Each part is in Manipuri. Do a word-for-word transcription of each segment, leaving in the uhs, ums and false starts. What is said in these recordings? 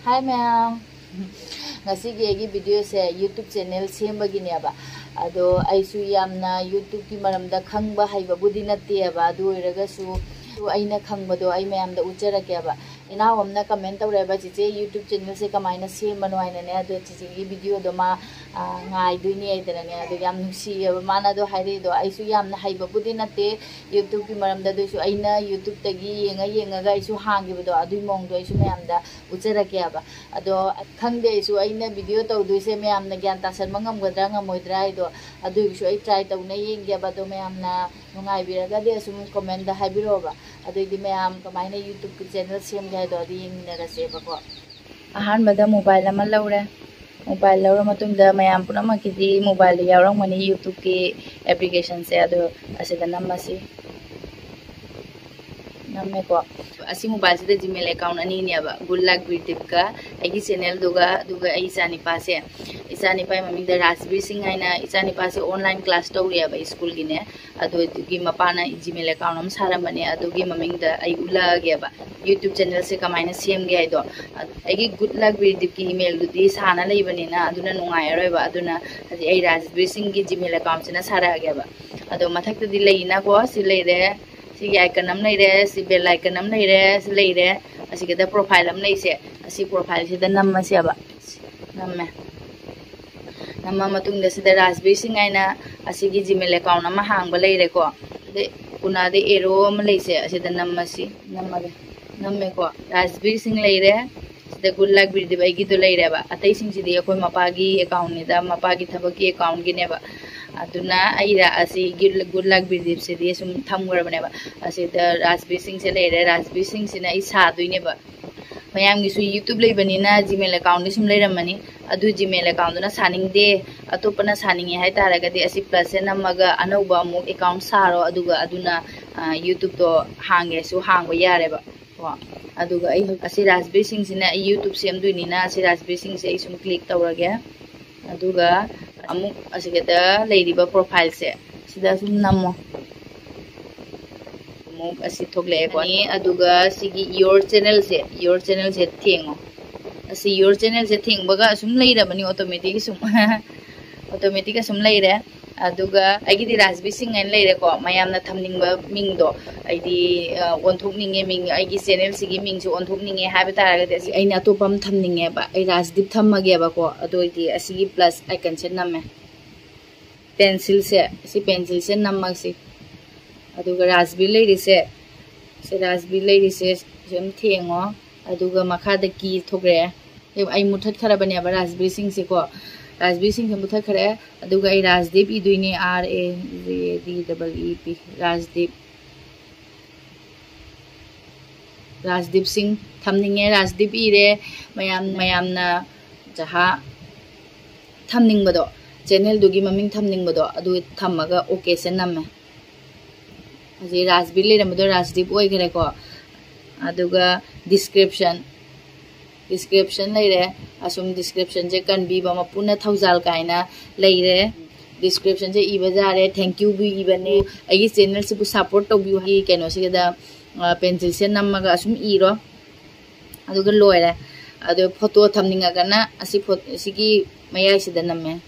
Hi ꯃꯌꯥꯝ, ꯉꯁꯤꯒꯤ ꯑꯩꯒꯤ ꯚꯤꯗꯤꯑꯣꯁꯦ YouTube ꯆꯦꯅꯦꯜ ꯁꯦꯝꯕꯒꯤꯅꯦꯕ꯫ ꯑꯗꯣ ꯑꯩꯁꯨ ꯌꯥꯝꯅ YouTubeꯀꯤ ꯃꯔꯝꯗ ꯈꯪꯕ ꯍꯩꯕꯕꯨꯗꯤ ꯅꯠꯇꯦꯕ, ꯑꯗꯨ ꯑꯣꯏꯔꯒꯁꯨ ꯑꯩꯅ ꯈꯪꯕꯗꯣ ꯑꯩ ꯃꯌꯥꯝꯗ ꯎꯠꯆꯔꯛꯀꯦꯕ꯫ ꯏꯅꯥꯎ ꯑꯃꯅ ꯀꯃꯦꯟ ꯇꯧꯔꯛꯑꯦꯕ, "ꯆꯦꯆꯦ, YouTube ꯆꯦꯅꯦꯜꯁꯦ ꯀꯃꯥꯏꯅ ꯁꯦꯝꯕꯅꯣ?" ꯍꯥꯏꯅꯅꯦ꯫ ꯑꯗꯣ ꯆꯦꯆꯦꯒꯤ ꯚꯤꯗꯤꯑꯣꯗꯣ ꯃꯥ, ꯑ, ꯉꯥꯏꯗꯣꯏꯅꯦ ꯍꯥꯏꯗꯅꯅꯦ꯫ ꯑꯗꯣ ꯌꯥꯝ ꯅꯨꯡꯁꯤꯌꯦꯕ ꯃꯥꯅ ꯑꯗꯣ ꯍꯥꯏꯔꯛꯏꯗꯣ꯫ ꯑꯩꯁꯨ ꯌꯥꯝꯅ ꯍꯩꯕꯕꯨꯗꯤ ꯅꯠꯇꯦ YouTubeꯀꯤ ꯃꯔꯝꯗ, ꯑꯗꯨꯏꯁꯨ ꯑꯩꯅ YouTubeꯇꯒꯤ ꯌꯦꯡꯉ ꯌꯦꯡꯉꯒ ꯑꯩꯁꯨ ꯍꯥꯡꯈꯤꯕꯗꯣ, ꯑꯗꯨꯒꯤ ꯃꯑꯣꯡꯗꯣ ꯑꯩꯁꯨ ꯃꯌꯥꯝꯗ ꯎꯠꯆꯔꯛꯀꯦꯕ꯫ ꯑꯗꯣ ꯈꯪꯗꯦ, ꯑꯩꯁꯨ ꯑꯩꯅ ꯚꯤꯗꯤꯑꯣ ꯇꯧꯗꯣꯏꯁꯦ ꯃꯌꯥꯝꯅ ꯒ꯭ꯌꯥꯟ ꯇꯥꯁꯟꯕ ꯉꯝꯒꯗ꯭ꯔꯥ ꯉꯝꯃꯣꯏꯗ꯭ꯔꯥ ꯍꯥꯏꯗꯣ, ꯑꯗꯨꯒꯤꯁꯨ ꯑꯩ ꯇ꯭ꯔꯥꯏ ꯇꯧꯅ ꯌꯦꯡꯒꯦꯕ꯫ ꯑꯗꯣ ꯃꯌꯥꯝꯅ ꯅꯨꯡꯉꯥꯏꯕꯤꯔꯒꯗꯤ ꯑꯁꯨꯝ ꯀꯣꯃꯦꯟꯗ ꯍꯥꯏꯕꯤꯔꯛꯑꯣꯕ꯫ ꯑꯗꯨꯑꯣꯏꯗꯤ ꯃꯌꯥꯝ ꯀꯃꯥꯏꯅ YouTubeꯀꯤ ꯆꯦꯅꯦꯜ ꯁꯦꯝꯒꯦ ꯍꯥꯏꯗꯣ ꯑꯗꯨ ꯌꯦꯡꯃꯤꯟꯅꯔꯁꯦꯕꯀꯣ꯫ ꯑꯍꯥꯟꯕꯗ ꯃꯣꯕꯥꯏꯜ ꯑꯃ ꯂꯧꯔꯦ꯫ ꯃꯣꯕꯥꯏꯜ ꯂꯧꯔ ꯃꯇꯨꯡꯗ ꯃꯌꯥꯝ ꯄꯨꯝꯅꯃꯛꯀꯤꯗꯤ ꯃꯣꯕꯥꯏꯜꯗ ꯌꯥꯎꯔꯝꯒꯅꯤ YouTubeꯀꯤ ꯑꯦꯄ꯭ꯂꯤꯀꯦꯁꯟꯁꯦ꯫ ꯑꯗꯣ ꯑꯁꯤꯗ ꯅꯝꯃꯁꯤ꯫ ꯅꯝꯃꯦꯀꯣ꯫ ꯑꯁꯤ ꯃꯣꯕꯥꯏꯜꯁꯤꯗ Gmail ꯑꯦꯀꯥꯎꯟ ꯑꯅꯤꯅꯦꯕ, Good Luck Birdeepꯀ ꯑꯩꯒꯤ ꯆꯦꯅꯦꯜꯗꯨꯒ, ꯑꯗꯨꯒ ꯑꯩ ꯏꯆꯥꯅꯤꯄꯥꯁꯦ, ꯏꯆꯥꯅꯤꯄꯥꯒꯤ ꯃꯃꯤꯡꯗ ꯔꯥꯖꯕꯤꯔ ꯁꯤꯡ ꯍꯥꯏꯅ, ꯏꯆꯥꯅꯤꯄꯥꯁꯦ ꯑꯣꯟꯂꯥꯏꯟ ꯀ꯭ꯂꯥꯁ ꯇꯧꯔꯤꯑꯕ ꯁ꯭ꯀꯨꯜꯒꯤꯅꯦ꯫ ꯑꯗꯨ ꯑꯗꯨꯒꯤ ꯃꯄꯥꯅ Gmail ꯑꯦꯀꯥꯎꯟ ꯑꯃ ꯁꯥꯔꯝꯕꯅꯦ, ꯑꯗꯨꯒꯤ ꯃꯃꯤꯡꯗ ꯑꯩ ꯎꯠꯂꯛꯑꯒꯦꯕ YouTube ꯆꯦꯅꯦꯜꯁꯦ ꯀꯃꯥꯏꯅ ꯁꯦꯝꯒꯦ ꯍꯥꯏꯗꯣ꯫ ꯑꯩꯒꯤ Good Luck Birdeepꯀꯤ ꯏꯃꯦꯜꯗꯨꯗꯤ ꯁꯥꯅ ꯂꯩꯕꯅꯤꯅ ꯑꯗꯨꯅ ꯅꯨꯡꯉꯥꯏꯔꯔꯣꯏꯕ꯫ ꯑꯗꯨꯅ ꯍꯧꯖꯤꯛ ꯑꯩ ꯔꯥꯖꯕꯤꯔ ꯁꯤꯡꯒꯤ Gmail ꯑꯦꯀꯥꯎꯟꯁꯤꯅ ꯁꯥꯔꯛꯑꯒꯦꯕ꯫ ꯑꯗꯣ ꯃꯊꯛꯇꯗꯤ ꯂꯩꯅꯀꯣ, ꯁꯤ ꯂꯩꯔꯦ, ꯁꯤꯒꯤ ꯑꯥꯏꯀꯟ ꯑꯃ ꯂꯩꯔꯦ, ꯁꯤ ꯕꯦꯜ ꯑꯥꯏꯀꯟ ꯑꯃ ꯂꯩꯔꯦ, ꯁꯤ ꯂꯩꯔꯦ꯫ ꯑꯁꯤꯒꯗ ꯄ꯭ꯔꯣꯐꯥꯏꯜ ꯑꯃ ꯂꯩꯁꯦ, ꯑꯁꯤ ꯄ꯭ꯔꯣꯐꯥꯏꯜꯁꯤꯗ ꯅꯝꯃꯁꯦꯕ꯫ ꯅꯝꯃꯦ꯫ ꯅꯝꯃ ꯃꯇꯨꯡꯗ ꯁꯤꯗ ꯔꯥꯖꯕꯤꯔ ꯁꯤꯡ ꯍꯥꯏꯅ ꯑꯁꯤꯒꯤ Gmail ꯑꯦꯀꯥꯎꯟ ꯑꯃ ꯍꯥꯡꯕ ꯂꯩꯔꯦꯀꯣ꯫ ꯑꯗꯩ ꯎꯅꯥꯗ ꯑꯦꯔꯣ ꯑꯃ ꯂꯩꯁꯦ, ꯑꯁꯤꯗ ꯅꯝꯃꯁꯤ꯫ ꯅꯝꯃꯒꯦ꯫ ꯅꯝꯃꯦꯀꯣ꯫ ꯔꯥꯖꯕꯤꯔ ꯁꯤꯡ ꯂꯩꯔꯦ꯫ ꯁꯤꯗ Good Luck Birdeep ꯑꯩꯒꯤꯗꯣ ꯂꯩꯔꯦꯕ꯫ ꯑꯇꯩꯁꯤꯡꯁꯤꯗꯤ ꯑꯩꯈꯣꯏ ꯃꯄꯥꯒꯤ ꯑꯦꯀꯥꯎꯟꯅꯤꯗ, ꯃꯄꯥꯒꯤ ꯊꯕꯛꯀꯤ ꯑꯦꯀꯥꯎꯟꯒꯤꯅꯦꯕ꯫ ꯑꯗꯨꯅ ꯑꯩ ꯔꯥ-, ꯑꯁꯤ Good Luck Birdeepꯁꯤꯗꯤ ꯁꯨꯝ ꯊꯝꯈ꯭ꯔꯕꯅꯦꯕ꯫ ꯑꯁꯤꯗ ꯔꯥꯖꯕꯤꯔ ꯁꯤꯡꯁꯦ ꯂꯩꯔꯦ꯫ ꯔꯥꯖꯕꯤꯔ ꯁꯤꯡꯁꯤꯅ ꯑꯩ ꯁꯥꯗꯣꯏꯅꯦꯕ꯫ ꯃꯌꯥꯝꯒꯤꯁꯨ YouTube ꯂꯩꯕꯅꯤꯅ Gmail ꯑꯦꯀꯥꯎꯟꯗꯤ ꯁꯨꯝ ꯂꯩꯔꯝꯃꯅꯤ꯫ ꯑꯗꯨ Gmail ꯑꯦꯀꯥꯎꯟꯗꯨꯅ ꯁꯥꯅꯤꯡꯗꯦ, ꯑꯇꯣꯞꯄꯅ ꯁꯥꯅꯤꯡꯉꯦ ꯍꯥꯏꯇꯥꯔꯒꯗꯤ ꯑꯁꯤ ꯄ꯭ꯂꯁꯁꯦ ꯅꯝꯃꯒ ꯑꯅꯧꯕ ꯑꯃꯨꯛ ꯑꯦꯀꯥꯎꯟ ꯁꯥꯔꯣ, ꯑꯗꯨꯒ ꯑꯗꯨꯅ, ꯑ, YouTubeꯇꯣ ꯍꯥꯡꯒꯦꯁꯨ ꯍꯥꯡꯕ ꯌꯥꯔꯦꯕ꯫ ꯀꯣ꯫ ꯑꯗꯨꯒ ꯑꯩ ꯍꯧ-, ꯑꯁꯤ ꯔꯥꯖꯕꯤꯔ ꯁꯤꯡꯁꯤꯅ ꯑꯩ YouTube ꯁꯦꯝꯗꯣꯏꯅꯤꯅ ꯑꯁꯤ ꯔꯥꯖꯕꯤꯔ ꯁꯤꯡꯁꯦ ꯑꯩ ꯁꯨꯝ ꯀ꯭ꯂꯤꯛ ꯇꯧꯔꯒꯦ꯫ ꯑꯗꯨꯒ ꯑꯃꯨꯛ ꯑꯁꯤꯒꯗ ꯂꯩꯔꯤꯕ ꯄ꯭ꯔꯣꯐꯥꯏꯜꯁꯦ ꯁꯤꯗ ꯁꯨꯝ ꯅꯝꯃꯣ꯫ ꯑꯃꯨꯛ ꯑꯁꯤ ꯊꯣꯛꯂꯛꯑꯦꯀꯣ꯫ ꯑꯗꯨꯒ ꯁꯤꯒꯤ Your Channelꯁꯦ, Your Channelꯁꯦ ꯊꯦꯡꯉꯣ꯫ ꯑꯁꯤ your channelꯁꯦ ꯊꯦꯡꯕꯒ ꯑꯁꯨꯝ ꯂꯩꯔꯕꯅꯤ, automatic ꯁꯨꯝ꯫ Automatic ꯑꯁꯨꯝ ꯂꯩꯔꯦ꯫ ꯑꯗꯨꯒ ꯑꯩꯒꯤꯗꯤ ꯔꯥꯖꯕꯤꯔ ꯁꯤꯡ ꯍꯥꯏꯅ ꯂꯩꯔꯦꯀꯣ, ꯃꯌꯥꯝꯅ ꯊꯝꯅꯤꯡꯕ ꯃꯤꯡꯗꯣ꯫ ꯑꯩꯗꯤ ꯑ, ꯑꯣꯟꯊꯣꯛꯅꯤꯡꯉꯦ, ꯃꯤꯡ, ꯑꯩꯒꯤ channelꯁꯤꯒꯤ ꯃꯤꯡꯁꯦ ꯑꯣꯟꯊꯣꯛꯅꯤꯡꯉꯦ ꯍꯥꯏꯕ ꯇꯥꯔꯒꯗꯤ ꯑꯁꯤ ꯑꯩꯅ ꯑꯇꯣꯞꯄ ꯑꯃ ꯊꯝꯅꯤꯡꯉꯦꯕ, ꯑꯩ ꯔꯥꯖꯗꯤꯞ ꯊꯝꯃꯒꯦꯕꯀꯣ꯫ ꯑꯗꯨ ꯑꯣꯏꯗꯤ ꯑꯁꯤꯒꯤ plus iconꯁꯦ ꯅꯝꯃꯦ, pencilꯁꯦ, ꯁꯤ pencilꯁꯦ ꯅꯝꯃꯁꯤ꯫ ꯑꯗꯨꯒ ꯔꯥꯖꯕꯤꯔ ꯂꯩꯔꯤꯁꯦ, ꯁꯤ ꯔꯥꯖꯕꯤꯔ ꯂꯩꯔꯤꯁꯦ ꯁꯨꯝ ꯊꯦꯡꯉꯣ꯫ ꯑꯗꯨꯒ ꯃꯈꯥꯗ key ꯊꯣꯛꯂꯛꯑꯦ꯫ ꯑꯩ ꯃꯨꯊꯠꯈ꯭ꯔꯕꯅꯦꯕ ꯔꯥꯖꯕꯤꯔ ꯁꯤꯡꯁꯦꯀꯣ, ꯔꯥꯖꯕꯤꯔ ꯁꯤꯡꯁꯦ ꯃꯨꯊꯠꯈ꯭ꯔꯦ꯫ ꯑꯗꯨꯒ ꯑꯩ ꯔꯥꯖꯗꯤꯞ ꯏꯗꯣꯏꯅꯦ, R A J D E E P, ꯔꯥꯖꯗꯤꯞ꯫ ꯔꯥꯖꯗꯤꯞ ꯁꯤꯡ ꯊꯝꯅꯤꯡꯉꯦ, ꯔꯥꯖꯗꯤꯞ ꯏꯔꯦ꯫ ꯃꯌꯥꯝ, ꯃꯌꯥꯝꯅ ꯖꯍꯥ ꯊꯝꯅꯤꯡꯕꯗꯣ, channelꯗꯨꯒꯤ ꯃꯃꯤꯡ ꯊꯝꯅꯤꯡꯕꯗꯣ, ꯑꯗꯨ ꯊꯝꯃꯒ okꯁꯦ ꯅꯝꯃꯦ꯫ ꯍꯧꯖꯤꯛ ꯔꯥꯖꯕꯤꯔ ꯂꯩꯔꯝꯕꯗꯣ ꯔꯥꯖꯗꯤꯞ ꯑꯣꯏꯈ꯭ꯔꯦꯀꯣ꯫ ꯑꯗꯨꯒ description, description ꯂꯩꯔꯦ꯫ ꯑꯁꯨꯝ descriptionꯁꯦ ꯀꯟꯕꯤꯕ ꯃꯄꯨꯅ ꯊꯧꯖꯥꯜ ꯀꯥꯏꯅ ꯂꯩꯔꯦ꯫ Descriptionꯁꯦ ꯏꯕ ꯌꯥꯔꯦ, thank youꯕꯨ ꯏꯕꯅꯦ, ꯑꯩꯒꯤ channelꯁꯤꯕꯨ support ꯇꯧꯕꯤꯌꯨ ꯍꯥꯏ ꯀꯩꯅꯣꯁꯤꯗ, ꯑ, pencilꯁꯦ ꯅꯝꯃꯒ ꯑꯁꯨꯝ ꯏꯔꯣ꯫ ꯑꯗꯨꯒ ꯂꯣꯏꯔꯦ꯫ ꯑꯗꯣ photo ꯊꯝꯅꯤꯡꯉꯒꯅ ꯑꯁꯤ pho-, ꯁꯤꯒꯤ ꯃꯌꯥꯏꯁꯤꯗ ꯅꯝꯃꯦ꯫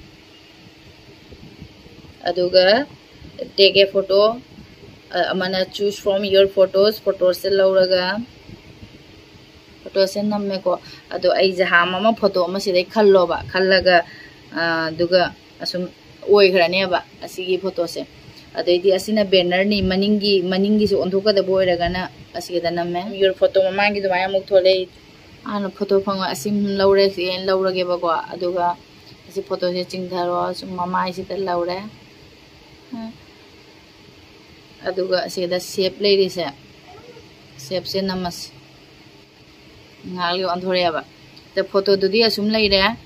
ꯑꯗꯨꯒ take a photo, ꯑ, ꯑꯃꯅ choose from your photos, photoꯁꯦ ꯂꯧꯔꯒ photoꯁꯦ ꯅꯝꯃꯦꯀꯣ꯫ ꯑꯗꯣ ꯑꯩ ꯖꯍꯥ ꯑꯃ photo ꯑꯃ ꯁꯤꯗꯩ ꯈꯜꯂꯣꯕ, ꯈꯜꯂꯒ, ꯑ, ꯑꯗꯨꯒ ꯑꯁꯨꯝ ꯑꯣꯏꯈ꯭ꯔꯅꯦꯕ ꯑꯁꯤꯒꯤ photoꯁꯦ꯫ ꯑꯗꯩꯗꯤ ꯑꯁꯤꯅ bannerꯅꯤ, ꯃꯅꯤꯡꯒꯤ, ꯃꯅꯤꯡꯒꯤꯁꯨ ꯑꯣꯟꯊꯣꯛꯀꯗꯕ ꯑꯣꯏꯔꯒꯅ ꯑꯁꯤꯒꯤꯗ ꯅꯝꯃꯦ꯫ Your photo ꯃꯃꯥꯡꯒꯤ ꯑꯗꯨꯃꯥꯏꯅ ꯑꯃꯨꯛ ꯊꯣꯛꯂꯛꯏ꯫ ꯍꯥꯟꯅ photo ꯐꯪꯉꯣ, ꯑꯁꯤ ꯂꯧꯔꯦ, ꯁꯤ ꯑꯩꯅ ꯂꯧꯔꯒꯦꯕꯀꯣ꯫ ꯑꯗꯨꯒ ꯑꯁꯤ photoꯁꯦ ꯆꯤꯡꯊꯔꯣ, ꯁꯨꯝ ꯃꯃꯥꯏꯁꯤꯗ ꯂꯧꯔꯦ꯫ ꯑꯗꯨꯒ ꯑꯁꯤꯗ save ꯂꯩꯔꯤꯁꯦ, saveꯁꯦ ꯅꯝꯃꯁꯤ꯫ ꯉꯥꯏꯍꯥꯛ ꯂꯩ ꯑꯣꯟꯊꯣꯔꯛꯑꯦꯕ꯫ ꯑꯗ photoꯗꯨꯗꯤ ꯑꯁꯨꯝ ꯂꯩꯔꯦ,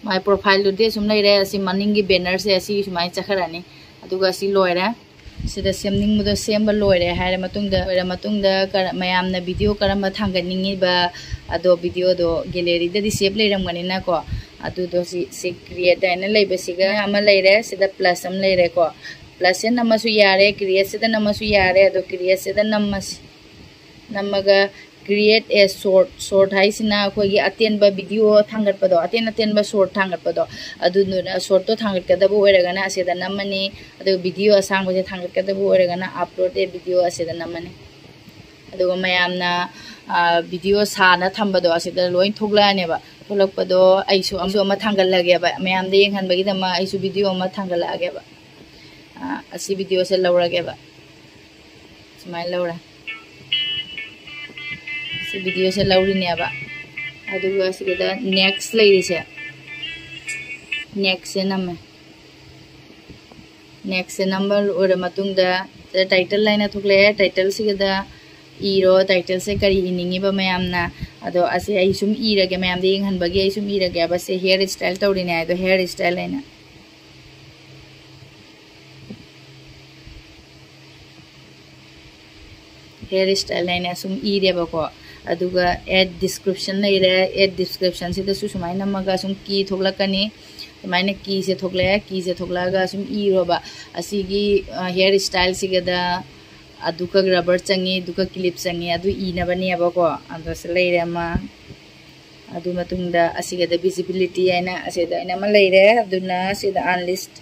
my profileꯗꯨꯗꯤ ꯑꯁꯨꯝ ꯂꯩꯔꯦ꯫ ꯑꯁꯤ ꯃꯅꯤꯡꯒꯤ bannerꯁꯦ ꯑꯁꯤ ꯁꯨꯃꯥꯏꯅ ꯆꯠꯈ꯭ꯔꯅꯤ꯫ ꯑꯗꯨꯒ ꯑꯁꯤ ꯂꯣꯏꯔꯦ꯫ ꯁꯤꯗ ꯁꯦꯝꯅꯤꯡꯕꯗꯣ ꯁꯦꯝꯕ ꯂꯣꯏꯔꯦ ꯍꯥꯏꯔ ꯃꯇꯨꯡꯗ, ꯂꯣꯏꯔ ꯃꯇꯨꯡꯗ ꯀꯔ-, ꯃꯌꯥꯝꯅ video ꯀꯔꯝꯕ ꯊꯥꯡꯒꯠꯅꯤꯡꯉꯤꯕ, ꯑꯗꯣ videoꯗꯣ galleryꯗꯗꯤ save ꯂꯩꯔꯝꯒꯅꯤꯅꯀꯣ꯫ ꯑꯗꯨꯗꯣ ꯁꯤ, ꯁꯤ create ꯍꯥꯏꯅ ꯂꯩꯕꯁꯤꯒ ꯑꯃ ꯂꯩꯔꯦ꯫ ꯁꯤꯗ plus ꯑꯃ ꯂꯩꯔꯦꯀꯣ꯫ Plusꯁꯦ ꯅꯝꯃꯁꯨ ꯌꯥꯔꯦ, createꯁꯤꯗ ꯅꯝꯃꯁꯨ ꯌꯥꯔꯦ꯫ ꯑꯗꯣ createꯁꯤꯗ ꯅꯝꯃꯁꯤ꯫ ꯅꯝꯃꯒ Create a short. Short ꯍꯥꯏꯁꯤꯅ ꯑꯩꯈꯣꯏꯒꯤ ꯑꯇꯦꯟꯕ ꯚꯤꯗꯤꯑꯣ ꯊꯥꯡꯒꯠꯄꯗꯣ, ꯑꯇꯦꯟ ꯑꯇꯦꯟꯕ ꯁꯣꯔꯠ ꯊꯥꯡꯒꯠꯄꯗꯣ, ꯑꯗꯨꯗꯨꯅ ꯁꯣꯔꯠꯇꯣ ꯊꯥꯡꯒꯠꯀꯗꯕ ꯑꯣꯏꯔꯒꯅ ꯑꯁꯤꯗ ꯅꯝꯃꯅꯤ, ꯑꯗꯨꯒ ꯚꯤꯗꯤꯑꯣ ꯑꯁꯥꯡꯕꯁꯦ ꯊꯥꯡꯒꯠꯀꯗꯕ ꯑꯣꯏꯔꯒꯅ upload a video ꯑꯁꯤꯗ ꯅꯝꯃꯅꯤ꯫ ꯑꯗꯨꯒ ꯃꯌꯥꯝꯅ ꯚꯤꯗꯤꯑꯣ ꯁꯥꯅ ꯊꯝꯕꯗꯣ ꯑꯁꯤꯗ ꯂꯣꯏ ꯊꯣꯛꯂꯛꯑꯅꯦꯕ꯫ ꯊꯣꯛꯂꯛꯄꯗꯣ ꯑꯩꯁꯨ ꯑꯃꯁꯨ ꯑꯃ ꯊꯥꯡꯒꯠꯂꯒꯦꯕ, ꯃꯌꯥꯝꯗ ꯌꯦꯡꯍꯟꯕꯒꯤꯗꯃꯛ ꯑꯩꯁꯨ ꯚꯤꯗꯤꯑꯣ ꯑꯃ ꯊꯥꯡꯒꯠꯂꯛꯑꯒꯦꯕ꯫ ꯑꯁꯤ ꯚꯤꯗꯤꯑꯣꯁꯦ ꯂꯧꯔꯒꯦꯕ꯫ ꯁꯨꯃꯥꯏꯅ ꯂꯧꯔꯦ꯫ ꯁꯤ ꯚꯤꯗꯤꯑꯣꯁꯦ ꯂꯧꯔꯤꯅꯦꯕ꯫ ꯑꯗꯨꯒ ꯁꯤꯗ next ꯂꯩꯔꯤꯁꯦ, next ꯁꯦ ꯅꯝꯃꯦ꯫ Next ꯁꯦ ꯅꯝꯕ ꯂꯣꯏꯔ ꯃꯇꯨꯡꯗ title ꯍꯥꯏꯅ ꯊꯣꯛꯂꯛꯑꯦ꯫ Title ꯁꯤꯒꯗ ꯏꯔꯣ, title ꯁꯦ ꯀꯔꯤ ꯏꯅꯤꯡꯉꯤꯕ ꯃꯌꯥꯝꯅ꯫ ꯑꯗꯣ ꯑꯁꯤ ꯑꯩ ꯁꯨꯝ ꯏꯔꯒꯦ, ꯃꯌꯥꯝꯗ ꯌꯦꯡꯍꯟꯕꯒꯤ ꯑꯩ ꯁꯨꯝ ꯏꯔꯒꯦꯕ꯫ ꯁꯦ hair style ꯇꯧꯔꯤꯅꯦ ꯍꯥꯏꯗꯣ, hair style ꯍꯥꯏꯅ꯫ Hair style ꯍꯥꯏꯅ ꯁꯨꯝ ꯏꯔꯦꯕꯀꯣ꯫ ꯑꯗꯨꯒ add description ꯂꯩꯔꯦ꯫ Add description ꯁꯤꯗꯁꯨ ꯁꯨꯃꯥꯏꯅ ꯅꯝꯃꯒ ꯁꯨꯝ ꯀꯤ ꯊꯣꯛꯂꯛꯀꯅꯤ꯫ ꯁꯨꯃꯥꯏꯅ ꯀꯤꯁꯦ ꯊꯣꯛꯂꯛꯑꯦ꯫ ꯀꯤꯁꯦ ꯊꯣꯛꯂꯛꯑꯒ ꯁꯨꯝ ꯏꯔꯣꯕ꯫ ꯑꯁꯤꯒꯤ hair style ꯁꯤꯒꯗ ꯑꯗꯨꯒ rubber ꯆꯪꯉꯤ, ꯑꯗꯨꯒ clip ꯆꯪꯉꯤ, ꯑꯗꯨ ꯏꯅꯕꯅꯦꯕꯀꯣ꯫ ꯑꯗꯣ ꯁꯤ ꯂꯩꯔꯦ ꯑꯃ꯫ ꯑꯗꯨ ꯃꯇꯨꯡꯗ ꯑꯁꯤꯒꯗ visibility ꯍꯥꯏꯅ ꯑꯁꯤꯗ ꯑꯩꯅ ꯑꯃ ꯂꯩꯔꯦ꯫ ꯑꯗꯨꯅ ꯁꯤꯗ unlist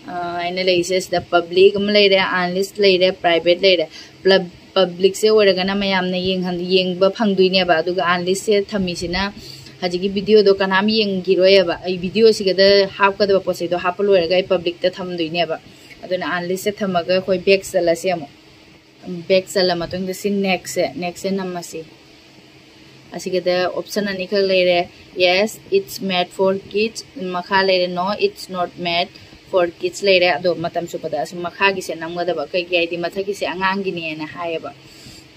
ꯍꯥꯏꯅ ꯂꯩꯔꯤꯁꯦ, ꯁꯤꯗ public ꯑꯃ ꯂꯩꯔꯦ, unlist ꯂꯩꯔꯦ, private ꯂꯩꯔꯦ꯫ Public ꯁꯦ ꯑꯣꯏꯔꯒꯅ ꯃꯌꯥꯝꯅ ꯌꯦꯡꯍꯟ-, ꯌꯦꯡꯕ ꯐꯪꯗꯣꯏꯅꯦꯕ꯫ ꯑꯗꯨꯒ unlist ꯁꯦ ꯊꯝꯃꯤꯁꯤꯅ ꯍꯧꯖꯤꯛꯀꯤ ꯚꯤꯗꯤꯑꯣꯗꯣ ꯀꯅꯥꯝ ꯌꯦꯡꯈꯤꯔꯣꯏꯕ꯫ ꯑꯩ ꯚꯤꯗꯤꯑꯣꯁꯤꯒꯗ ꯍꯥꯞꯀꯗꯕ ꯄꯣꯠ ꯆꯩꯗꯣ ꯍꯥꯞꯄ ꯂꯣꯏꯔꯒ ꯑꯩ public ꯇ ꯊꯝꯗꯣꯏꯅꯦꯕ꯫ ꯑꯗꯨꯅ unlist ꯁꯦ ꯊꯝꯃꯒ ꯑꯩꯈꯣꯏ back ꯆꯠꯂꯁꯤ ꯑꯃꯨꯛ꯫ Back ꯆꯠꯂ ꯃꯇꯨꯡꯗ ꯁꯤ next ꯁꯦ, next ꯁꯦ ꯅꯝꯃꯁꯤ꯫ ꯑꯁꯤꯒꯗ option ꯑꯅꯤꯈꯛ ꯂꯩꯔꯦ, yes, it's made for kids, ꯃꯈꯥ ꯂꯩꯔꯦ, no, it's not made for kids ꯂꯩꯔꯦ꯫ ꯑꯗꯣ ꯃꯇꯝ ꯆꯨꯞꯄꯗ ꯑꯁꯨꯝ ꯃꯈꯥꯒꯤꯁꯦ ꯅꯝꯒꯗꯕ, ꯀꯩꯒꯤ ꯍꯥꯏꯗꯤ ꯃꯊꯛꯀꯤꯁꯦ ꯑꯉꯥꯡꯒꯤꯅꯦꯅ ꯍꯥꯏꯌꯦꯕ꯫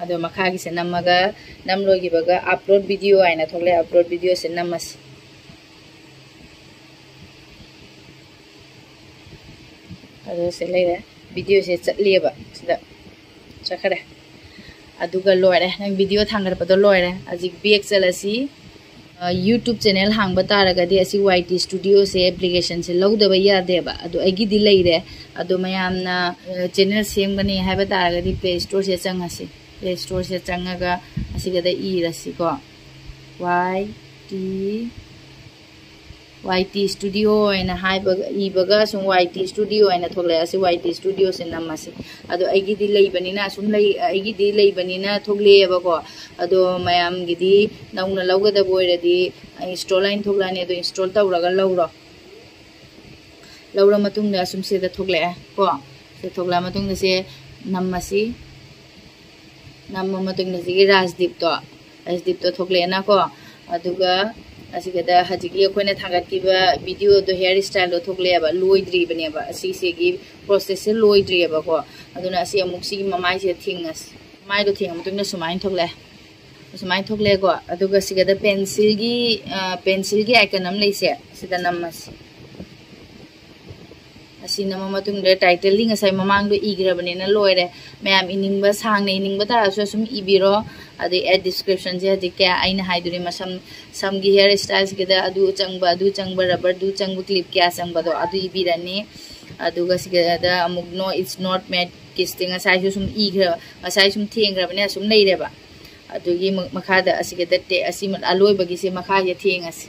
ꯑꯗꯣ ꯃꯈꯥꯒꯤꯁꯦ ꯅꯝꯃꯒ, ꯅꯝ ꯂꯣꯏꯈꯤꯕꯒ upload video ꯍꯥꯏꯅ ꯊꯣꯛꯂꯛꯑꯦ, upload video ꯁꯦ ꯅꯝꯃꯁꯤ꯫ ꯑꯗꯨ ꯁꯤ ꯂꯩꯔꯦ, video ꯁꯦ ꯆꯠꯂꯤꯑꯕ, ꯁꯤꯗ ꯆꯠꯈꯔꯦ꯫ ꯑꯗꯨꯒ ꯂꯣꯏꯔꯦ, ꯅꯪ video ꯊꯥꯡꯒꯠꯄꯗꯣ ꯂꯣꯏꯔꯦ꯫ ꯍꯧꯖꯤꯛ back ꯆꯠꯂꯁꯤ꯫ ꯑ, YouTube channel ꯍꯥꯡꯕ ꯇꯥꯔꯒꯗꯤ ꯑꯁꯤ Y T Studio ꯁꯦ application ꯁꯦ ꯂꯧꯗꯕ ꯌꯥꯗꯦꯕ꯫ ꯑꯗꯣ ꯑꯩꯒꯤꯗꯤ ꯂꯩꯔꯦ꯫ ꯑꯗꯣ ꯃꯌꯥꯝꯅ, ꯑ, channel ꯁꯦꯝꯒꯅꯤ ꯍꯥꯏꯕ ꯇꯥꯔꯒꯗꯤ Play Store ꯁꯦ ꯆꯪꯉꯁꯤ꯫ Play Storeꯁꯤꯗ ꯆꯪꯉꯒ ꯑꯁꯤꯒꯗ ꯏꯔꯁꯤꯀꯣ, ꯋꯥꯏ ꯇꯤ ꯋꯥꯏ ꯇꯤ ꯁ꯭ꯇꯨꯗꯤꯑꯣ ꯍꯥꯏꯅ ꯍꯥꯏꯕ, ꯏꯕꯒ ꯁꯨꯝ ꯋꯥꯏ ꯇꯤ ꯁ꯭ꯇꯨꯗꯤꯑꯣ ꯍꯥꯏꯅ ꯊꯣꯛꯂꯛꯑꯦ꯫ ꯑꯁꯤ ꯋꯥꯏ ꯇꯤ ꯁ꯭ꯇꯨꯗꯤꯑꯣꯁꯦ ꯅꯝꯃꯁꯤ꯫ ꯑꯗꯣ ꯑꯩꯒꯤꯗꯤ ꯂꯩꯕꯅꯤꯅ ꯑꯁꯨꯝ ꯂꯩ, ꯑꯩꯒꯤꯗꯤ ꯂꯩꯕꯅꯤꯅ ꯊꯣꯛꯂꯛꯑꯦꯕꯀꯣ꯫ ꯑꯗꯣ ꯃꯌꯥꯝꯒꯤꯗꯤ ꯅꯧꯅ ꯂꯧꯒꯗꯕ ꯑꯣꯏꯔꯗꯤ ꯏꯟꯁꯇꯣꯜ ꯍꯥꯏꯅ ꯊꯣꯛꯂꯛꯑꯅꯤ꯫ ꯑꯗꯣ ꯏꯟꯁꯇꯣꯜ ꯇꯧꯔꯒ ꯂꯧꯔꯣ꯫ ꯂꯧꯔ ꯃꯇꯨꯡꯗ ꯑꯁꯨꯝ ꯁꯤꯗ ꯊꯣꯛꯂꯛꯑꯦ ꯀꯣ꯫ ꯁꯤꯗ ꯊꯣꯛꯂꯛꯑ ꯃꯇꯨꯡꯗ ꯁꯦ ꯅꯝꯃꯁꯤ꯫ ꯅꯝꯃ ꯃꯇꯨꯡꯗ ꯁꯤꯒꯤ ꯔꯥꯖꯗꯤꯞꯇꯣ, ꯔꯥꯖꯗꯤꯞꯇꯣ ꯊꯣꯛꯂꯛꯑꯦꯅꯀꯣ꯫ ꯑꯗꯨꯒ ꯑꯁꯤꯒꯗ ꯍꯧꯖꯤꯛꯀꯤ ꯑꯩꯈꯣꯏꯅ ꯊꯥꯒꯠꯈꯤꯕ ꯚꯤꯗꯤꯑꯣꯗꯣ, ꯍꯤꯌꯔ ꯁ꯭ꯇꯥꯏꯜꯗꯣ ꯊꯣꯛꯂꯛꯑꯦꯕ, ꯂꯣꯏꯗ꯭ꯔꯤꯕꯅꯦꯕ꯫ ꯑꯁꯤꯁꯤꯒꯤ ꯄ꯭ꯔꯣꯁꯦꯁꯁꯦ ꯂꯣꯏꯗ꯭ꯔꯤꯑꯕꯀꯣ꯫ ꯑꯗꯨꯅ ꯑꯁꯤ ꯑꯃꯨꯛ ꯁꯤꯒꯤ ꯃꯃꯥꯏꯁꯤꯗ ꯊꯦꯡꯉꯁꯤ꯫ ꯃꯃꯥꯏꯗꯣ ꯊꯦꯡꯉ ꯃꯇꯨꯡꯗ ꯁꯨꯃꯥꯏꯅ ꯊꯣꯛꯂꯛꯑꯦ꯫ ꯁꯨꯃꯥꯏꯅ ꯊꯣꯛꯂꯛꯑꯦꯀꯣ꯫ ꯑꯗꯨꯒ ꯁꯤꯒꯗ ꯄꯦꯟꯁꯤꯜꯒꯤ, ꯑ, ꯄꯦꯟꯁꯤꯜꯒꯤ ꯑꯥꯏꯀꯟ ꯑꯃ ꯂꯩꯁꯦ, ꯁꯤꯗ ꯅꯝꯃꯁꯤ꯫ ꯑꯁꯤ ꯅꯝꯃ ꯃꯇꯨꯡꯗ ꯇꯥꯏꯇꯜꯗꯤ ꯉꯁꯥꯏ ꯃꯃꯥꯡꯗꯣ ꯏꯈ꯭ꯔꯕꯅꯤꯅ ꯂꯣꯏꯔꯦ꯫ ꯃꯌꯥꯝ ꯏꯅꯤꯡꯕ, ꯁꯥꯡꯅ ꯏꯅꯤꯡꯕ ꯇꯥꯔꯁꯨ ꯑꯁꯨꯝ ꯏꯕꯤꯔꯣ꯫ ꯑꯗꯩ ꯑꯦꯠ ꯗꯤꯁꯀ꯭ꯔꯤꯞꯁꯟꯁꯦ ꯍꯧꯖꯤꯛ ꯀꯌꯥ ꯑꯩꯅ ꯍꯥꯏꯗꯣꯔꯤ, ꯃꯁꯝ, ꯁꯝꯒꯤ ꯍꯤꯌꯔ ꯁ꯭ꯇꯥꯏꯜꯁꯤꯒꯤꯗ ꯑꯗꯨ ꯆꯪꯕ, ꯑꯗꯨ ꯆꯪꯕ, ꯔꯕꯔꯗꯨ ꯆꯪꯕ, ꯀ꯭ꯂꯤꯞ ꯀꯌꯥ ꯆꯪꯕꯗꯣ ꯑꯗꯨ ꯏꯕꯤꯔꯅꯤ꯫ ꯑꯗꯨꯒ ꯁꯤꯒꯗ ꯑꯃꯨꯛ "No, it's not made ꯀꯤꯁꯇꯤ" ꯉꯁꯥꯏꯁꯨ ꯁꯨꯝ ꯏꯈ꯭ꯔ-, ꯉꯁꯥꯏ ꯁꯨꯝ ꯊꯦꯡꯈ꯭ꯔꯕꯅꯦ, ꯑꯁꯨꯝ ꯂꯩꯔꯦꯕ꯫ ꯑꯗꯨꯒꯤ ꯃ-, ꯃꯈꯥꯗ ꯑꯁꯤꯒꯗ ꯇꯦꯛ, ꯑꯁꯤ ꯑꯂꯣꯏꯕꯒꯤꯁꯦ ꯃꯈꯥꯁꯦ ꯊꯦꯡꯉꯁꯤ꯫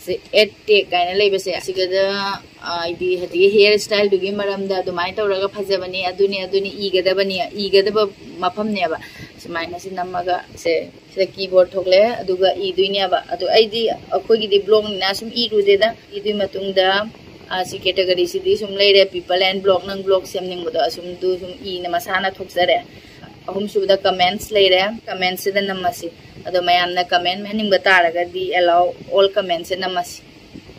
ꯁꯤ ꯑꯦꯠ ꯇꯦꯛ ꯀꯥꯏꯅ ꯂꯩꯕꯁꯦ, ꯑꯁꯤꯒꯗ, ꯑ, ꯍꯥꯏꯗꯤ ꯍꯧꯖꯤꯛꯀꯤ ꯍꯤꯌꯔ ꯁ꯭ꯇꯥꯏꯜꯗꯨꯒꯤ ꯃꯔꯝꯗ ꯑꯗꯨꯃꯥꯏꯅ ꯇꯧꯔꯒ ꯐꯖꯕꯅꯤ, ꯑꯗꯨꯅꯤ, ꯑꯗꯨꯅꯤ ꯏꯒꯗꯕꯅꯤ, ꯏꯒꯗꯕ ꯃꯐꯝꯅꯦꯕ꯫ ꯁꯨꯃꯥꯏꯅ ꯁꯤ ꯅꯝꯃꯒ ꯁꯦ, ꯁꯤꯗ ꯀꯤꯕꯣꯔꯗ ꯊꯣꯛꯂꯛꯑꯦ, ꯑꯗꯨꯒ ꯏꯗꯣꯏꯅꯦꯕ꯫ ꯑꯗꯣ ꯑꯩꯗꯤ ꯑꯩꯈꯣꯏꯒꯤꯗꯤ ꯕ꯭ꯂꯣꯛꯅꯤꯅ ꯁꯨꯝ ꯏꯔꯨꯗꯦꯗ꯫ ꯏꯗꯨꯏ ꯃꯇꯨꯡꯗ, ꯑ, ꯁꯤ ꯀꯦꯇꯒꯣꯔꯤꯁꯤꯗꯤ ꯁꯨꯝ ꯂꯩꯔꯦ, ꯄꯤꯄꯜ ꯑꯦꯟ ꯕ꯭ꯂꯣꯛ, ꯅꯪ ꯕ꯭ꯂꯣꯛ ꯁꯦꯝꯅꯤꯡꯕꯗꯣ ꯑꯁꯨꯝꯗꯨ ꯁꯨꯝ ꯏꯅ ꯃꯁꯥꯅ ꯊꯣꯛꯆꯔꯦ꯫ ꯑꯍꯨꯝꯁꯨꯕꯗ ꯀꯃꯦꯟꯠꯁ ꯂꯩꯔꯦ, ꯀꯃꯦꯟꯠꯁꯤꯗ ꯅꯝꯃꯁꯤ꯫ ꯑꯗꯣ ꯃꯌꯥꯝꯅ ꯀꯃꯦꯟꯠ ꯍꯟꯅꯤꯡꯕ ꯇꯥꯔꯒꯗꯤ allow all commentsꯁꯦ ꯅꯝꯃꯁꯤ꯫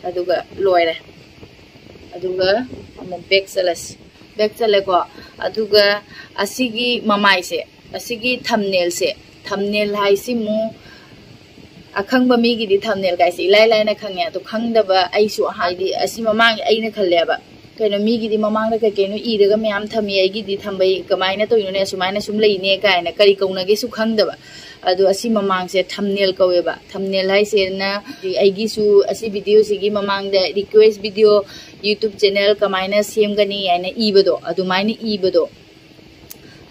ꯑꯗꯨꯒ ꯂꯣꯏꯔꯦ꯫ ꯑꯗꯨꯒ ꯑꯃꯨꯛ ꯕꯦꯛ ꯆꯠꯂꯁꯤ꯫ ꯕꯦꯛ ꯆꯠꯂꯦꯀꯣ꯫ ꯑꯗꯨꯒ ꯑꯁꯤꯒꯤ ꯃꯃꯥꯏꯁꯦ, ꯑꯁꯤꯒꯤ ꯊꯝꯅꯦꯜꯁꯦ, ꯊꯝꯅꯦꯜ ꯍꯥꯏꯁꯤ ꯑꯃꯨꯛ ꯑꯈꯪꯕ ꯃꯤꯒꯤꯗꯤ ꯊꯝꯅꯦꯜ ꯀꯥꯏꯁꯦ ꯏꯂꯥꯏ ꯂꯥꯏꯅ ꯈꯪꯉꯦ꯫ ꯑꯗꯣ ꯈꯪꯗꯕ ꯑꯩꯁꯨ, ꯍꯥꯏꯗꯤ ꯑꯁꯤ ꯃꯃꯥꯡꯒꯤ ꯑꯩꯅ ꯈꯜꯂꯦꯕ, ꯀꯩꯅꯣ ꯃꯤꯒꯤꯗꯤ ꯃꯃꯥꯡꯗ ꯀꯩ ꯀꯩꯅꯣ ꯏꯔꯒ ꯃꯌꯥꯝ ꯊꯝꯃꯤ, ꯑꯩꯒꯤꯗꯤ ꯊꯝꯕꯩ ꯀꯃꯥꯏꯅ ꯇꯧꯔꯤꯅꯣꯅꯦ, ꯑꯁꯨꯃꯥꯏꯅ ꯁꯨꯝ ꯂꯩꯅꯦ ꯀꯥꯏꯅ ꯀꯔꯤ ꯀꯧꯅꯒꯦꯁꯨ ꯈꯪꯗꯕ꯫ ꯑꯗꯣ ꯑꯁꯤ ꯃꯃꯥꯡꯁꯦ ꯊꯝꯅꯦꯜ ꯀꯧꯋꯦꯕ꯫ ꯊꯝꯅꯦꯜ ꯍꯥꯏꯁꯦꯅ ꯑꯩꯒꯤꯁꯨ ꯑꯁꯤ ꯚꯤꯗꯤꯑꯣꯁꯤꯒꯤ ꯃꯃꯥꯡꯗ ꯔꯤꯀ꯭ꯋꯦꯁ ꯚꯤꯗꯤꯑꯣ, ꯌꯨꯇ꯭ꯌꯨꯕ ꯆꯦꯅꯦꯜ ꯀꯃꯥꯏꯅ ꯁꯦꯝꯒꯅꯤ ꯍꯥꯏꯅ ꯏꯕꯗꯣ, ꯑꯗꯨꯃꯥꯏꯅ ꯏꯕꯗꯣ꯫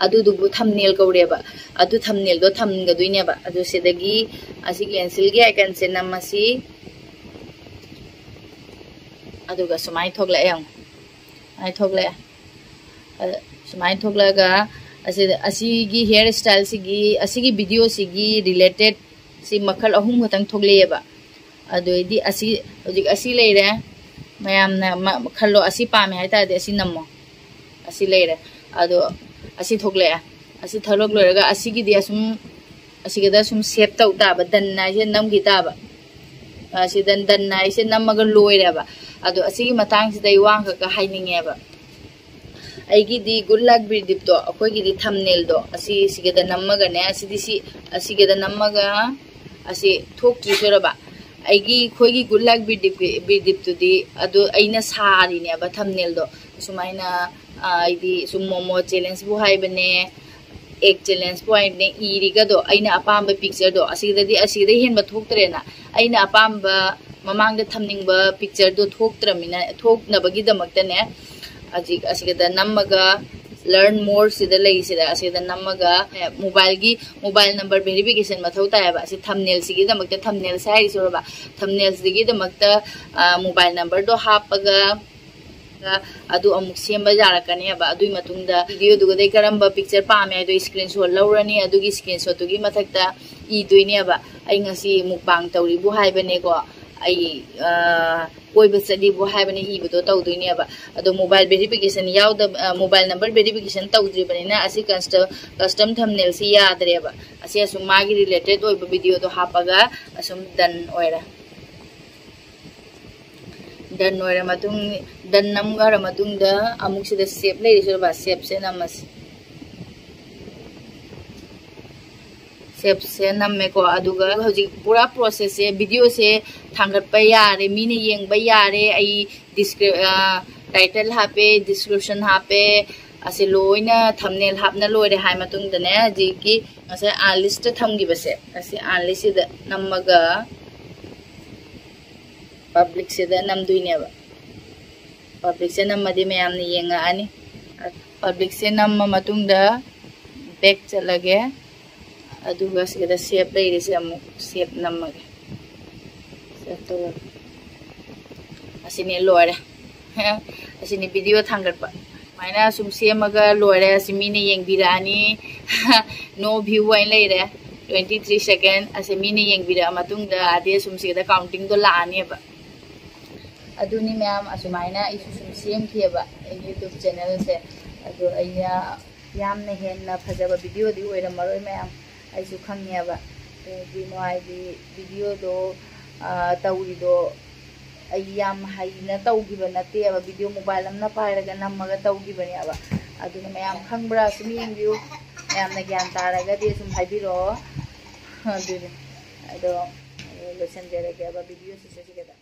ꯑꯗꯨꯗꯨꯕꯨ ꯊꯝꯅꯦꯜ ꯀꯧꯔꯦꯕ꯫ ꯑꯗꯨ ꯊꯝꯅꯦꯜꯗꯣ ꯊꯝꯒꯗꯣꯏꯅꯦꯕ꯫ ꯑꯗꯨ ꯁꯤꯗꯒꯤ ꯑꯁꯤ ꯀꯦꯟꯁꯤꯜꯒꯤ ꯑꯥꯏꯀꯟꯁꯦ ꯅꯝꯃꯁꯤ꯫ ꯑꯗꯨꯒ ꯁꯨꯃꯥꯏꯅ ꯊꯣꯛꯂꯛꯑꯦ ꯌꯦꯡꯉꯣ꯫ ꯁꯨꯃꯥꯏꯅ ꯊꯣꯛꯂꯛꯑꯦ꯫ ꯑꯗ ꯁꯨꯃꯥꯏꯅ ꯊꯣꯛꯂꯛꯑꯒ ꯑꯁꯤꯗ, ꯑꯁꯤꯒꯤ ꯍꯤꯌꯔ ꯁ꯭ꯇꯥꯏꯜꯁꯤꯒꯤ, ꯑꯁꯤꯒꯤ ꯚꯤꯗꯤꯑꯣꯁꯤꯒꯤ ꯔꯤꯂꯦꯇꯦꯠ ꯁꯤ ꯃꯈꯜ ꯑꯍꯨꯝ ꯈꯛꯇꯪ ꯊꯣꯛꯂꯛꯑꯦꯕ꯫ ꯑꯗꯨ ꯑꯣꯏꯗꯤ ꯑꯁꯤ, ꯍꯧꯖꯤꯛ ꯑꯁꯤ ꯂꯩꯔꯦ꯫ ꯃꯌꯥꯝꯅ ꯃ-, ꯈꯜꯂꯣ, ꯑꯁꯤ ꯄꯥꯝꯃꯦ ꯍꯥꯏꯇꯥꯔꯗꯤ ꯑꯁꯤ ꯅꯝꯃꯣ꯫ ꯑꯁꯤ ꯂꯩꯔꯦ꯫ ꯑꯗꯣ ꯑꯁꯤ ꯊꯣꯛꯂꯛꯑꯦ꯫ ꯑꯁꯤ ꯊꯣꯛꯂꯛ ꯂꯣꯏꯔꯒ ꯑꯁꯤꯒꯤꯗꯤ ꯑꯁꯨꯝ, ꯑꯁꯤꯒꯤꯗ ꯁꯨꯝ ꯁꯦꯞ ꯇꯧ ꯇꯥꯕ, ꯗꯟ ꯍꯥꯏꯁꯦ ꯅꯝꯈꯤ ꯇꯥꯕ꯫ ꯑꯁꯤꯗ ꯗꯟ ꯍꯥꯏꯁꯦ ꯅꯝꯃꯒ ꯂꯣꯏꯔꯦꯕ꯫ ꯑꯗꯣ ꯑꯁꯤꯒꯤ ꯃꯇꯥꯡꯁꯤꯗ ꯑꯩ ꯋꯥ ꯑꯃꯈꯛꯀ ꯍꯥꯏꯅꯤꯡꯉꯦꯕ꯫ ꯑꯩꯒꯤꯗꯤ ꯒꯨꯗ ꯂꯛ ꯕꯤꯔꯗꯤꯞꯇꯣ, ꯑꯩꯈꯣꯏꯒꯤꯗꯤ ꯊꯝꯅꯦꯜꯗꯣ ꯑꯁꯤ ꯁꯤꯒꯗ ꯅꯝꯃꯒꯅꯦ, ꯑꯁꯤꯗꯤ ꯁꯤ ꯑꯁꯤꯒꯗ ꯅꯝꯃꯒ ꯑꯁꯤ ꯊꯣꯛꯇ꯭ꯔꯤ ꯁꯣꯏꯔꯕ꯫ ꯑꯩꯒꯤ, ꯑꯩꯈꯣꯏꯒꯤ ꯒꯨꯗ ꯂꯛ ꯕꯤꯔꯗꯤꯞ, ꯕꯤꯔꯗꯤꯞꯇꯨꯗꯤ ꯑꯗꯨ ꯑꯩꯅ ꯁꯥꯔꯤꯅꯦꯕ ꯊꯝꯅꯦꯜꯗꯣ꯫ ꯁꯨꯃꯥꯏꯅ, ꯑ, ꯑꯩꯗꯤ ꯁꯨꯝ ꯃꯣꯃꯣ ꯆꯦꯂꯦꯟꯖꯄꯨ ꯍꯥꯏꯕꯅꯦ, ꯑꯦꯛ ꯆꯦꯂꯦꯟꯖꯄꯨ ꯍꯥꯏꯕꯅꯦ, ꯏꯔꯤꯒꯗꯣ ꯑꯩꯅ ꯑꯄꯥꯝꯕ ꯄꯤꯛꯆꯔꯗꯣ ꯑꯁꯤꯗꯗꯤ, ꯑꯁꯤꯗ ꯍꯦꯟꯕ ꯊꯣꯛꯇ꯭ꯔꯦꯅ꯫ ꯑꯩꯅ ꯑꯄꯥꯝꯕ ꯃꯃꯥꯡꯗ ꯊꯝꯅꯤꯡꯕ ꯄꯤꯛꯆꯔꯗꯣ ꯊꯣꯛꯇ꯭ꯔꯃꯤꯅ, ꯊꯣꯛꯅꯕꯒꯤꯗꯃꯛꯇꯅꯦ, ꯍꯧꯖꯤꯛ ꯑꯁꯤꯗ ꯅꯝꯃꯒ ꯂꯔꯟ ꯃꯣꯔꯁꯤꯗ ꯂꯩꯁꯤꯗ, ꯑꯁꯤꯗ ꯅꯝꯃꯒ ꯃꯣꯕꯥꯏꯜꯒꯤ, ꯃꯣꯕꯥꯏꯜ ꯅꯝꯕꯔ ꯚꯦꯔꯤꯐꯤꯀꯦꯁꯟ ꯃꯊꯧ ꯇꯥꯏꯌꯦꯕ꯫ ꯑꯁꯤ ꯊꯝꯅꯦꯜꯁꯤꯒꯤꯗꯃꯛꯇ, ꯊꯝꯅꯦꯜꯁꯦ ꯍꯥꯏꯔꯤꯁꯤꯔꯕ, ꯊꯝꯅꯦꯜꯁꯤꯒꯤꯗꯃꯛꯇ ꯃꯣꯕꯥꯏꯜ ꯅꯝꯕꯔꯗꯣ ꯍꯥꯞꯄꯒ ꯑꯗꯨ ꯑꯃꯨꯛ ꯁꯦꯝꯕ ꯌꯥꯔꯛꯀꯅꯦꯕ꯫ ꯑꯗꯨꯒꯤ ꯃꯇꯨꯡꯗ ꯚꯤꯗꯤꯑꯣꯗꯨꯒꯗꯩ ꯀꯔꯝꯕ ꯄꯤꯛꯆꯔ ꯄꯥꯝꯃꯦ ꯍꯥꯏꯗꯣ ꯁ꯭ꯀ꯭ꯔꯤꯟ ꯁꯣꯠ ꯂꯧꯔꯅꯤ꯫ ꯑꯗꯨꯒꯤ ꯁ꯭ꯀ꯭ꯔꯤꯟ ꯁꯣꯠꯇꯨꯒꯤ ꯃꯊꯛꯇ ꯏꯗꯣꯏꯅꯦꯕ, "ꯑꯩ ꯉꯁꯤ ꯃꯨꯛꯕꯥꯡ ꯇꯧꯔꯤꯕꯨ ꯍꯥꯏꯕꯅꯦꯀꯣ, ꯑꯩ, ꯑ, ꯀꯣꯏꯕ ꯆꯠꯂꯤꯕꯨ ꯍꯥꯏꯕꯅꯦ" ꯏꯕꯗꯣ ꯇꯧꯗꯣꯏꯅꯦꯕ꯫ ꯑꯗꯣ ꯃꯣꯕꯥꯏꯜ ꯚꯦꯔꯤꯐꯤꯀꯦꯁꯟ ꯌꯥꯎꯗꯕ, ꯑ, ꯃꯣꯕꯥꯏꯜ ꯅꯝꯕꯔ ꯚꯦꯔꯤꯐꯤꯀꯦꯁꯟ ꯇꯧꯗ꯭ꯔꯤꯕꯅꯤꯅ ꯑꯁꯤ ꯀꯁꯇ-, ꯀꯁꯇꯝ ꯊꯝꯅꯦꯜꯁꯤ ꯌꯥꯗ꯭ꯔꯦꯕ꯫ ꯑꯁꯤ ꯑꯁꯨꯝ ꯃꯥꯒꯤ ꯔꯤꯂꯦꯇꯦꯠ ꯑꯣꯏꯕ ꯚꯤꯗꯤꯑꯣꯗꯣ ꯍꯥꯞꯄꯒ ꯑꯁꯨꯝ ꯗꯟ ꯑꯣꯏꯔꯦ꯫ ꯗꯟ ꯑꯣꯏꯔ ꯃꯇꯨꯡ, ꯗꯟ ꯅꯝꯈ꯭ꯔ ꯃꯇꯨꯡꯗ ꯑꯃꯨꯛ ꯁꯤꯗ ꯁꯦꯞ ꯂꯩꯔꯤꯁꯤꯔꯕ, ꯁꯦꯞꯁꯦ ꯅꯝꯃꯁꯤ꯫ ꯁꯦꯞꯁꯦ ꯅꯝꯃꯦꯀꯣ꯫ ꯑꯗꯨꯒ ꯍꯧꯖꯤꯛ ꯄꯨꯔꯥ ꯄ꯭ꯔꯣꯁꯦꯁꯁꯦ, ꯚꯤꯗꯤꯑꯣꯁꯦ ꯊꯥꯡꯒꯠꯄ ꯌꯥꯔꯦ, ꯃꯤꯅ ꯌꯦꯡꯕ ꯌꯥꯔꯦ꯫ ꯑꯩ ꯗꯤꯁꯀ꯭ꯔꯤ-, ꯑ, ꯇꯥꯏꯇꯜ ꯍꯥꯞꯄꯦ, ꯗꯤꯁꯀ꯭ꯔꯤꯞꯁꯟ ꯍꯥꯞꯄꯦ, ꯑꯁꯤ ꯂꯣꯏꯅ ꯊꯝꯅꯦꯜ ꯍꯥꯞꯅ ꯂꯣꯏꯔꯦ ꯍꯥꯏ ꯃꯇꯨꯡꯗꯅꯦ, ꯍꯧꯖꯤꯛꯀꯤ ꯉꯁꯥꯏ ꯑꯥꯔꯂꯤꯁꯇ ꯊꯝꯈꯤꯕꯁꯦ, ꯑꯁꯤ ꯑꯥꯔꯂꯤꯁꯁꯤꯗ ꯅꯝꯃꯒ ꯄꯕ꯭ꯂꯤꯛꯁꯤꯗ ꯅꯝꯗꯣꯏꯅꯦꯕ꯫ ꯄꯕ꯭ꯂꯤꯛꯁꯦ ꯅꯝꯃꯗꯤ ꯃꯌꯥꯝꯅ ꯌꯦꯡꯉꯛꯑꯅꯤ꯫ ꯄꯕ꯭ꯂꯤꯛꯁꯦ ꯅꯝꯃ ꯃꯇꯨꯡꯗ ꯕꯦꯛ ꯆꯠꯂꯒꯦ꯫ ꯑꯗꯨꯒ ꯁꯤꯗ ꯁꯦꯞ ꯂꯩꯔꯤꯁꯦ ꯑꯃꯨꯛ ꯁꯦꯞ ꯅꯝꯃꯒꯦ꯫ ꯁꯦꯞ ꯇꯧꯔꯒꯦ꯫ ꯑꯁꯤꯅꯦ, ꯂꯣꯏꯔꯦ꯫ ꯑꯁꯤꯅꯤ ꯚꯤꯗꯤꯑꯣ ꯊꯥꯡꯒꯠꯄ꯫ ꯁꯨꯃꯥꯏꯅ ꯁꯨꯝ ꯁꯦꯝꯃꯒ ꯂꯣꯏꯔꯦ꯫ ꯑꯁꯤ ꯃꯤꯅ ꯌꯦꯡꯕꯤꯔꯛꯑꯅꯤ꯫ No view ꯑꯣꯏꯅ ꯂꯩꯔꯦ꯫ Twenty three second ꯑꯁꯤ ꯃꯤꯅ ꯌꯦꯡꯕꯤꯔꯛꯑ ꯃꯇꯨꯡꯗ ꯑꯗꯤ ꯁꯨꯝ ꯁꯤꯗ ꯀꯥꯎꯟꯇꯤꯡꯗꯣ ꯂꯥꯛꯑꯅꯦꯕ꯫ ꯑꯗꯨꯅꯤ ꯃꯌꯥꯝ, ꯑꯁꯨꯃꯥꯏꯅ ꯑꯩꯁꯨ ꯁꯨꯝ ꯁꯦꯝꯈꯤꯑꯕ ꯑꯩ YouTube ꯆꯦꯅꯦꯜꯁꯦ꯫ ꯑꯗꯣ ꯑꯩꯅ ꯌꯥꯝꯅ ꯍꯦꯟꯅ ꯐꯖꯕ ꯚꯤꯗꯤꯑꯣꯗꯤ ꯑꯣꯏꯔꯝꯃꯔꯣꯏ ꯃꯌꯥꯝ, ꯑꯩꯁꯨ ꯈꯪꯉꯦꯕ꯫ ꯀꯩꯒꯤꯅꯣ ꯍꯥꯏꯗꯤ ꯚꯤꯗꯤꯑꯣꯗꯣ, ꯑ, ꯇꯧꯔꯤꯗꯣ ꯑꯩ ꯌꯥꯝ ꯍꯩꯅ ꯇꯧꯈꯤꯕ ꯅꯠꯇꯦꯕ, ꯚꯤꯗꯤꯑꯣ ꯃꯣꯕꯥꯏꯜ ꯑꯃꯅ ꯄꯥꯏꯔꯒ ꯅꯝꯃꯒ ꯇꯧꯈꯤꯕꯅꯦꯕ꯫ ꯑꯗꯨꯅ ꯃꯌꯥꯝ ꯈꯪꯕ꯭ꯔꯥ ꯁꯨꯝ ꯌꯦꯡꯕꯤꯌꯨ, ꯃꯌꯥꯝꯅ ꯒ꯭ꯌꯥꯟ ꯇꯥꯔꯒꯗꯤ ꯁꯨꯝ ꯍꯥꯏꯕꯤꯔꯛꯑꯣ꯫ ꯑꯗꯨꯅꯤ꯫ ꯑꯗꯣ ꯂꯣꯏꯁꯤꯟꯖꯔꯒꯦꯕ ꯚꯤꯗꯤꯑꯣꯁꯤꯁꯨ ꯁꯤꯒꯗ꯫